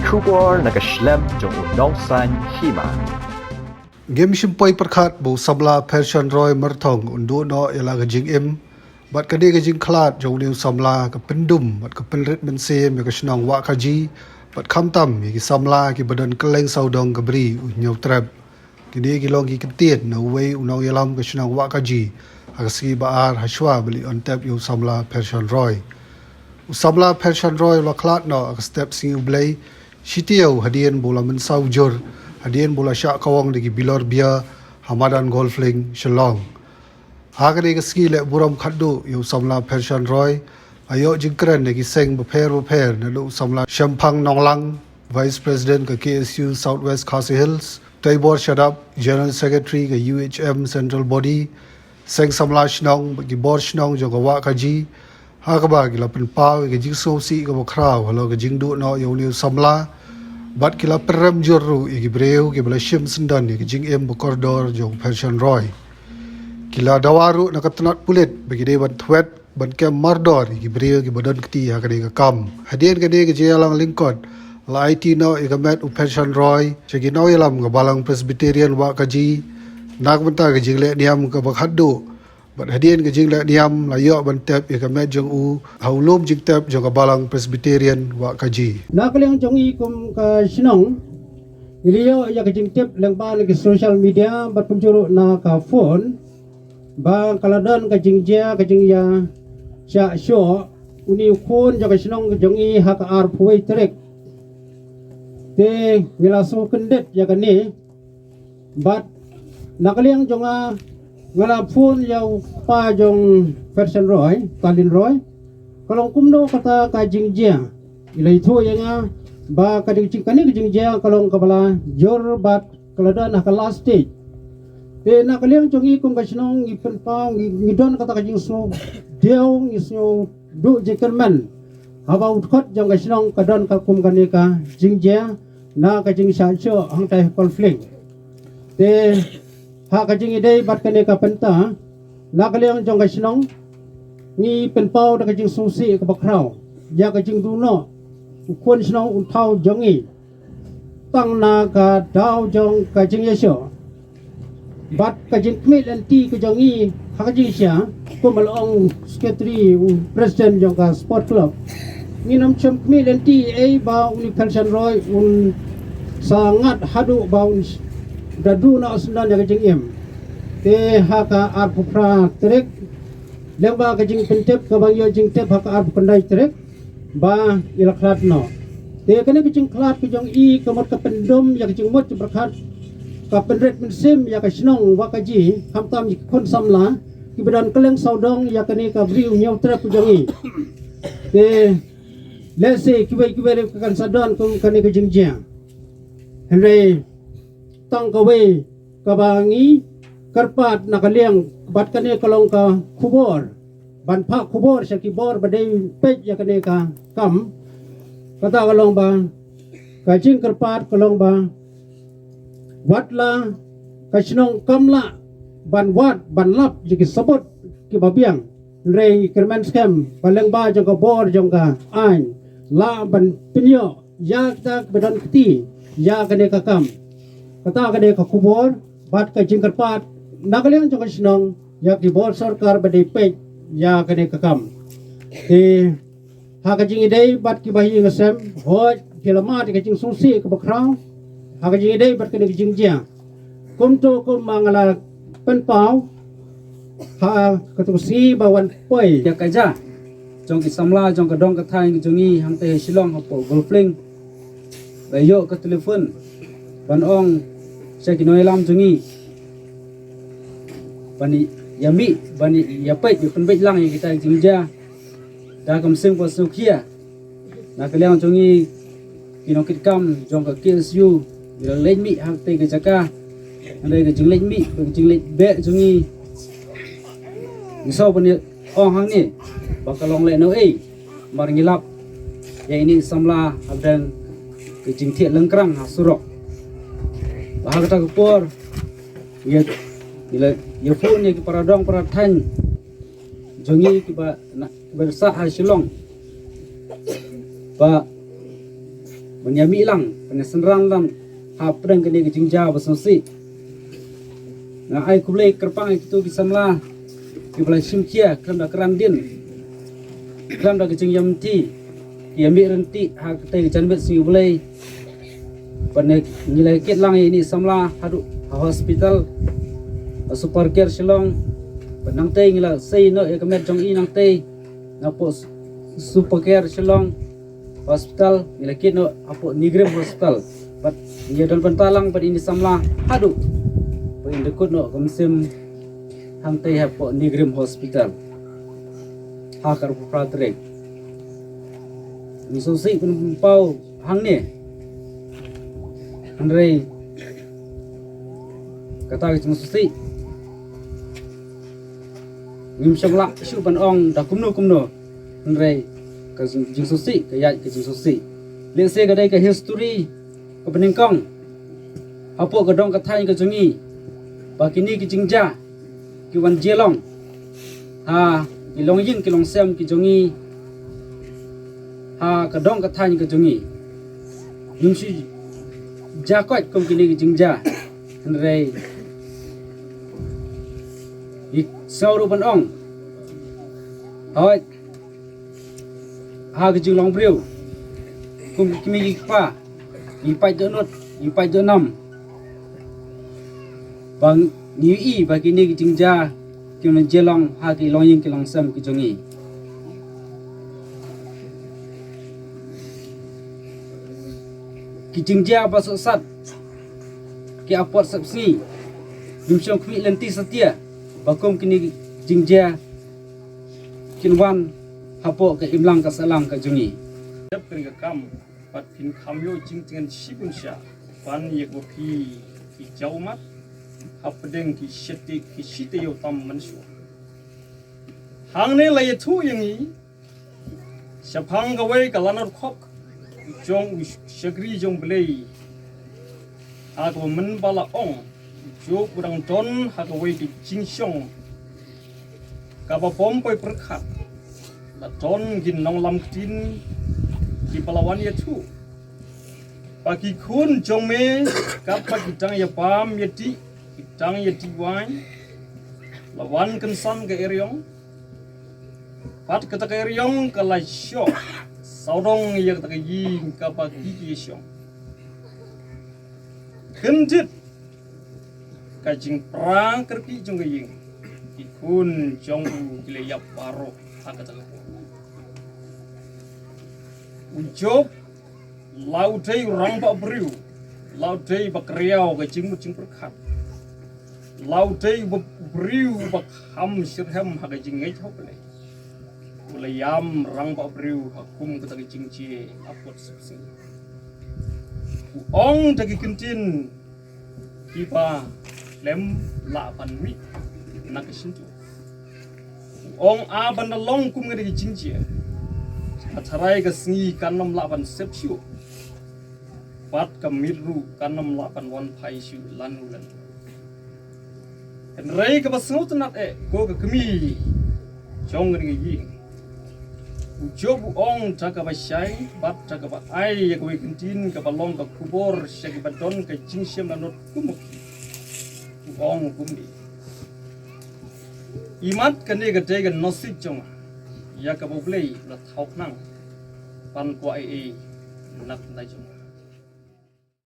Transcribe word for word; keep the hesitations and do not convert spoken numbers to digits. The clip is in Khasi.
Khubor na ka shlem jong u nongsan hima. Ngim shym poi pyrkhat ba u samla Phershon Roy Myrthong un duh noh ïa la ka jingim bad ka dei ka jingkhlad jong u samla ka pyndum bad ka pynrit mynsiem ïa ka shnong Wahkaji bad khamtam ïa ki samla kiba don kylleng sawdong ka Bri u Hynñiewtrep. Kine ki long ki kyntien na uwei u nongïalam ka shnong Wahkaji ha ka sngi ba ar hashwa ba la ïoh tep ïa u samla Phershon Roy. U samla Phershon Roy u la khlad noh ha ka step sngi U Blei shi taïew hadien ba u la mynsaw jur hadien ba u la shah kawang da ki bilor bia ha madan Golf Link, Shillong. Ha kane ka sngi leh burom khatduh ïa u samla Phershon Roy, la ïoh jingkren na ki seng bapher bapher naduh u samla Shemphang Nonglang, Vice President ka K S U South West Khasi Hills, Taibor Shadap, General Secretary ka U H M Central Body, seng samla shnong bad ki bor shnong jong ka Wahkaji, ha kaba ki la pynpaw ïa ka jingsngewsih kaba khraw halor ka jingduh noh ïa une u samla bad ki la pynrem jur ruh ïa ki briew kiba la shim syndon ïa ka jingim ba kordor jong u Phershon Roy. Ki la dawa ruh na ka tnat pulit ba ki dei ban thwet ban kem mardor ïa ki briew kiba don kti ha kane ka kam. Hadien kane ka jingïalang lyngkot la aiti noh ïa ka met u Phershon Roy sha ki nongïalam ka Balang Presbyterian Wahkaji na ka bynta ka jingleh niam kaba khatduh. Bad hadien ka jingleh niam la ïoh ban tep ïa ka met jong u ha u lum jingtep jong ka Balang Presbyterian Wahkaji. Na ka liang jong i kum ka shnong, i la ïoh ïa ka jingtip lyngba na ki social media bad kumjuh ruh na ka phone ba ka la don ka jingjia ka jingïa shah shoh une u khun jong ka shnong jong i ha ka arphew wei tarik. Te ngi la sngewkyndit ïa kane. Bad na ka liang jong nga, nga la phone ïa u kpa jong Phershon Roy, Talin Roy. Ka long kumno kata ka jingjia. I la ïathuh ïa nga ba ka dei jing, kane ka jingjia ka long kaba la jur bad ka la don ha ka last stage. Te na ka liang jong i kum ka shnong ngi pynpaw ngi, ngi don kata ka jingsngew diaw, ngi sngew duh jingkyrmen. Haba u dkhot jong ka shnong ka don ka kum kane ka jingjia na ka jingshah shoh hangtai ha Golf Link. Te ha ka jingïadei bad kane ka bynta na ka liang jong ka shnong ngi pynpaw da ka jingsngewsih kaba khraw ïa ka jingduh noh u khun shnong u thaw jong ngi. Tang na ka daw jong ka jingïashoh bad ka jingkhmih lynti ka jong ngi ha ka jingshisha, kum ba la ong secretary u president jong ka sport club. Ngin ym shym khmih lynti ei ba une u Phershon Roy un sa ngat haduh ba un da duh noh syndon ïa ka jingim. Te ha ka arphew phra tarik lyngba ka jingpyntip kaba ngi ïoh jingtip ha ka arphew khyndai tarik ba i la khlad noh. Te kane ka jingkhlad ka jong i ka mut ka pyndum ïa ka jingmut jingpyrkhat, ka pynrit mynsiem ïa ka shnong Wahkaji, khamtam ïa ki khun samla kiba don kylleng sawdong ïa kane ka Bri u Hynñiewtrep ka jong i. Te lehse kiwei kiwei ruh ki kan sa don kum kane ka jingjia. Hynrei tang kawei kaba ngi kyrpad na ka liang bad kane ka long ka khubor ban phah khubor sha ki bor ba dei peit ïa kane ka kam. Kata ka long ba ka jingkyrpad ka long ba wat la ka shnong kam lah ban wad ban lap ïa ki sabut kiba biang, hynrei kyrmen skhem ba lyngba jong ka bor jong ka aiñ lah ban pynïoh ïa kata ba don kti ïa kane ka kam. Kata ka dei ka khubor bad ka jingkyrpad na ka liang jong ka shnong ïa ki bor sorkar ba dei peit ïa kane ka kam. Te ha ka jingïadei bad kiba ïing sem, hooid ki la mad ïa ka jingsngewsih kaba khraw ha ka jingïadei bad kane ka jingjia. Kumto kumba nga la pynpaw ha kato ka sngi ba wan poi ïa ka jia jong ki samla jong ka dong ka thaiñ ka jong ngi hangtei ha Shillong hapoh Golf Link. Ba ïoh ka telephone ban ong sha ki nongïalam jong ngi ban ïa mih ban ïa peit ïa pynbeit lang ïa kita ki jingjia. Da ka mynsiem ba sngewkhia na ka liang jong ngi ki nongkitkam jong ka K S U ngi la leit mih ha katei ka jaka. Hynrei ka jingleit mih bad ka jingleit beh jong ngi, ngi sngew ban ong hangne ba ka long lehnohei. Mar ngi lap ïa ine i samla ha pdeng ka jingthiah lyngkrang ha surok. Ba ha kata ka por ngi la ïa phone ïa ki para dong para thaiñ jong ngi kiba na, kiba sah ha Shillong ba Ban ïa mih lang, ban ïa synran lang hapdeng kane ka jingjia ba sngewsih. Nga ai khublei kyrpang ïa kito ki samla kiba la shim khia khlem da kren dien, khlem da ka jingïamti, ki ïa mih ryntih ha katei ka janmiet sngi U Blei. Ban ïa ngi la kit lang ïa ine i samla haduh ha hospital, ha Super Care Shillong. Ban nangtei ngi la sei noh ïa ka met jong i nangtei napoh Super Care Shillong hospital, ngi la kit noh hapoh Nigrim Hospital. Bad ngi ïa don bynta lang bad ine i samla haduh ba ngin da kut noh ka mynsiem hangtei hapoh Nigrim Hospital ha ka arphew phra tarik. Ngi sngewsih ban pynpaw hangne, hynrei kata ka jingsngewsih ngim shym lah shuh ban ong da kumno kumno, hynrei ka jing-, jingsngewsih ka ïaid ka jingsngewsih. Lehse ka dei ka history kaba nyngkong hapoh ka dong ka thaiñ ka jong ngi ba kine ki jingjia ki wan jia long ha ki longïing ki longsem ki jong ngi ha ka dong ka thaiñ ka jong ngi. Ngim shu jia koit kum kine ki jingjia, hynrei ngi sngew ruh ban ong, hooid, ha ka jinglong briew kum ki kmie ki kpa, ngi pait dohnud, ngi pait dohnam, ba ngi ïohi ba kine ki jingjia ki wan jia long ha ki longïing ki longsem ki jong ngi. Ki jingjia ba sohsat ki apot sepsngi, ngim shym khmih lynti satia ba kum kine ki jingjia kin wan hapoh ka imlang ka sahlang ka jong ngi. Dep kane ka kam, bad phin kham ïoh jingtngen shibun sha ban ïa kaba phi ki jaw mat hapdeng ki shete ki shete ïoh tam mynshuwa. Hangne la ïathuh ïa ngi shaphang kawei ka lanot khop jong u shakri jong Blei. Ha kaba mynba la ong, u Job u dang don ha kawei ka jingshong kaba bym poi pyrkhat. La don ki nonglam ktien kiba la wan ïathuh ba ki khun jong me katba ki dang ïa bam ïa dih, ki dang ïa dih waiñ, la wan kynsan ka eriong. Bad kata ka eriong ka la shoh sawdong ïa kata ka ïing kaba ki ki shong. Kyndit ka jingpra kyrkieh jong ka ïing, ki khun jong u ki la ïap baroh ha kata ka por. U Job, la u dei u rangbah briew, la u dei ba kriaw ka jingmut jingpyrkhat, la u dei u briew ba kham shitrhem ha ka jingngeit ha U Blei, u la ïam rangbah briew ha kum kata ka jingjia apot sepsngi. U ong da ki kyntien kiba khlem lah ban mih na ka shyntur. U ong, a ban da long kum kane ka jingjia, ka tharai ka sngi kan ym lah ban sep shuh, bad ka miet ruh kan ym lah ban wan phai shuh lano lano. Hynrei kaba sngewtynnat eh, ko ka kmie jong kane ka ïing, u Job u ong da kaba shai bad da kaba ai ïa kawei ka kyntien kaba long ka khubor sha kiba don ka jingshem lanot kum u, u ong kumne: Imat kane ka dei ka nusip jong nga, ïa kaba U Blei u la thaw khnang ban kwah ei ei na ka bynta jong nga.